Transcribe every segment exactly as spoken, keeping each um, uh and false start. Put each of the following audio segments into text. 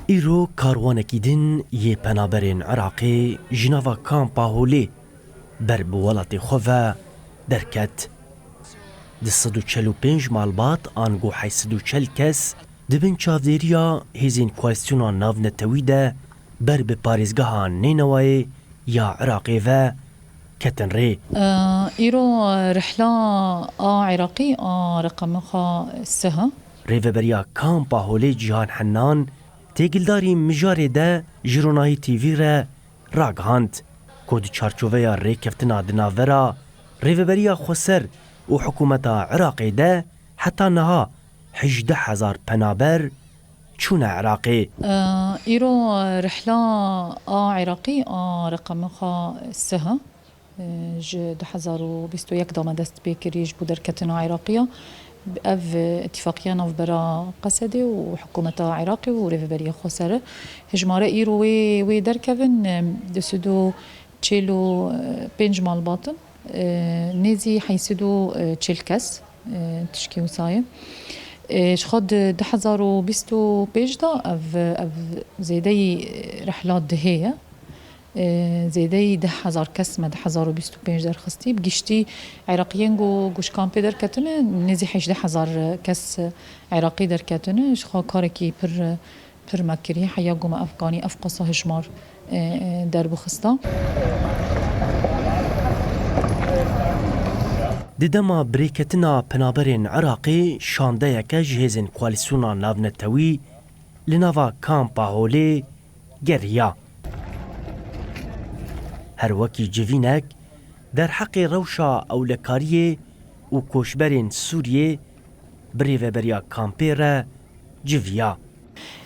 Îro karwanekî din yê penaberên Iraqê ji nava kampa Holê ber bi welatê xwe ve derket. Du sed û çel û pênc malbat ango heyt sed û çel kes di bin çavdêriya hêzên koalîsyona navnetewî de ber bi parêzgeha Nênewayê ya Iraqê ve ketin rê. Îro rihla a Iraqî a reqemê xwe sih e. Rêveberiya kampa Holê Cîhan Hennan têkildarî mijarê de ji Ronahî T V re ragihand ku di çarçoveya rêkeftina di navbera Rêveberiya Xweser û hikûmeta Iraqê de heta niha hejdeh hezar penaber çûne Iraqê. Îro rihla a Iraqî a reqemê xwe sih e. Ji du hezar û bîst û yek de me dest pê kirî ji bo derketina Iraqiya. Ev îtîfaqiya navbera Qesedê û hikûmeta Iraqê û Rêveberiya Xweser e. Hejmara îro wê, wê derkevin, em, du sed û çil û pênc malbat in, e, nêzî heyt sed û çil kes, e, tişkî wisa ye. E, ji xwe di du hezar û bîst û pênc de ev, ev zêdeyî rihla dihê ye. E, zêdeyî deh hezar kes me du hezar û bîst û pênc derxistî. Bi giştî Iraqiyên ku, ku ji kampê derketine, nêzî hejdeh hezar kes Iraqî derketine. Ji xwe karekî pir, pir me kirî, heya ku me ev kanî ev qasa hejmar, e, e, derbixista. Di dema birêketina penaberên Iraqê şandeyeke ji hêzên koalîsyona navnetewî li nava kampa Holê geriya. Her wekî civînek derheqê rewşa ewlekariyê û koçberên Sûriyê bi rêveberiya kampê re civiya.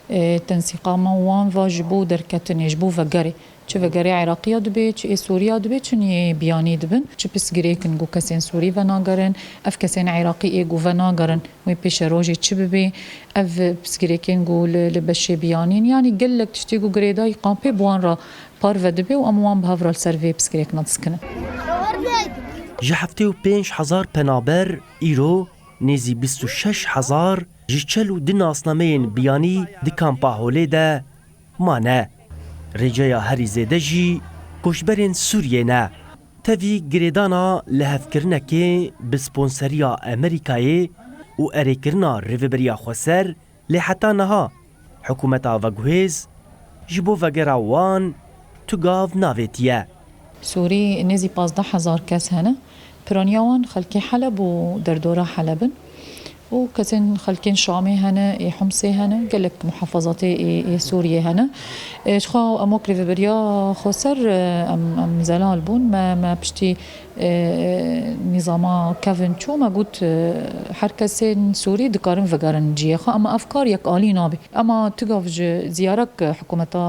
E, tensîqama wan va ji bo derketinê, ji bo vegerê. Çi vegerê Iraqiya dibe, çi ê Sûriya dibe, çi niyê biyanî dibin, çi pirsgirêk in ku kesên Sûrî venagerin, ev kesên Iraqî ê ku venagerin, wê pêşerojê çi bibe, ev pirsgirêkên ku li, li beşê biyanîn, yanî gelek tiştê ku girêdayî kampê bi wan re parve dibe û em wan bi hev re li ser vê pirsgirêkna diskinin. Ji heftê û pênc hezar penaber îro nêzî bîst û şeş hezar ji çel û du nasnameyên biyanî di kampa Holê de mane. Rêceya herî zêde jî koçberên Sûriyê ne. Tevî girêdana lihevkirinekê bi sponseriya Amerîkayê û erêkirina Rêveberiya Xweser, lê heta niha hikûmeta veguhêz ji bo vegera wan tu gav navêtiye. Sûrî nêzî pazdeh hezar kes hene. Piraniya wan xelkê Heleb û derdora Heleb in. Û kesên xelkên Şamê hene, ê Humsê hene, gelek muhafazatê ê, ê Sûriyê hene. E, ji xwe em wek Rêveberiya Xweser, e, em, em zelal bûn. Me, me piştî, e, nîzama kevin çû, me got, e, her kesên Sûrî dikarin vegerin cihê xwe, ama ev kar yekalî nabe. Ema tu gav ji ziyarek hikûmeta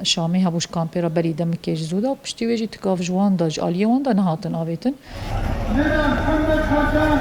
Şamê hebû ji kampê re berî demekê ji zû de, piştî wê jî tu gav ji wan de, ji aliyê wan de nehatin avêtin. Nina Mihemed Hasan,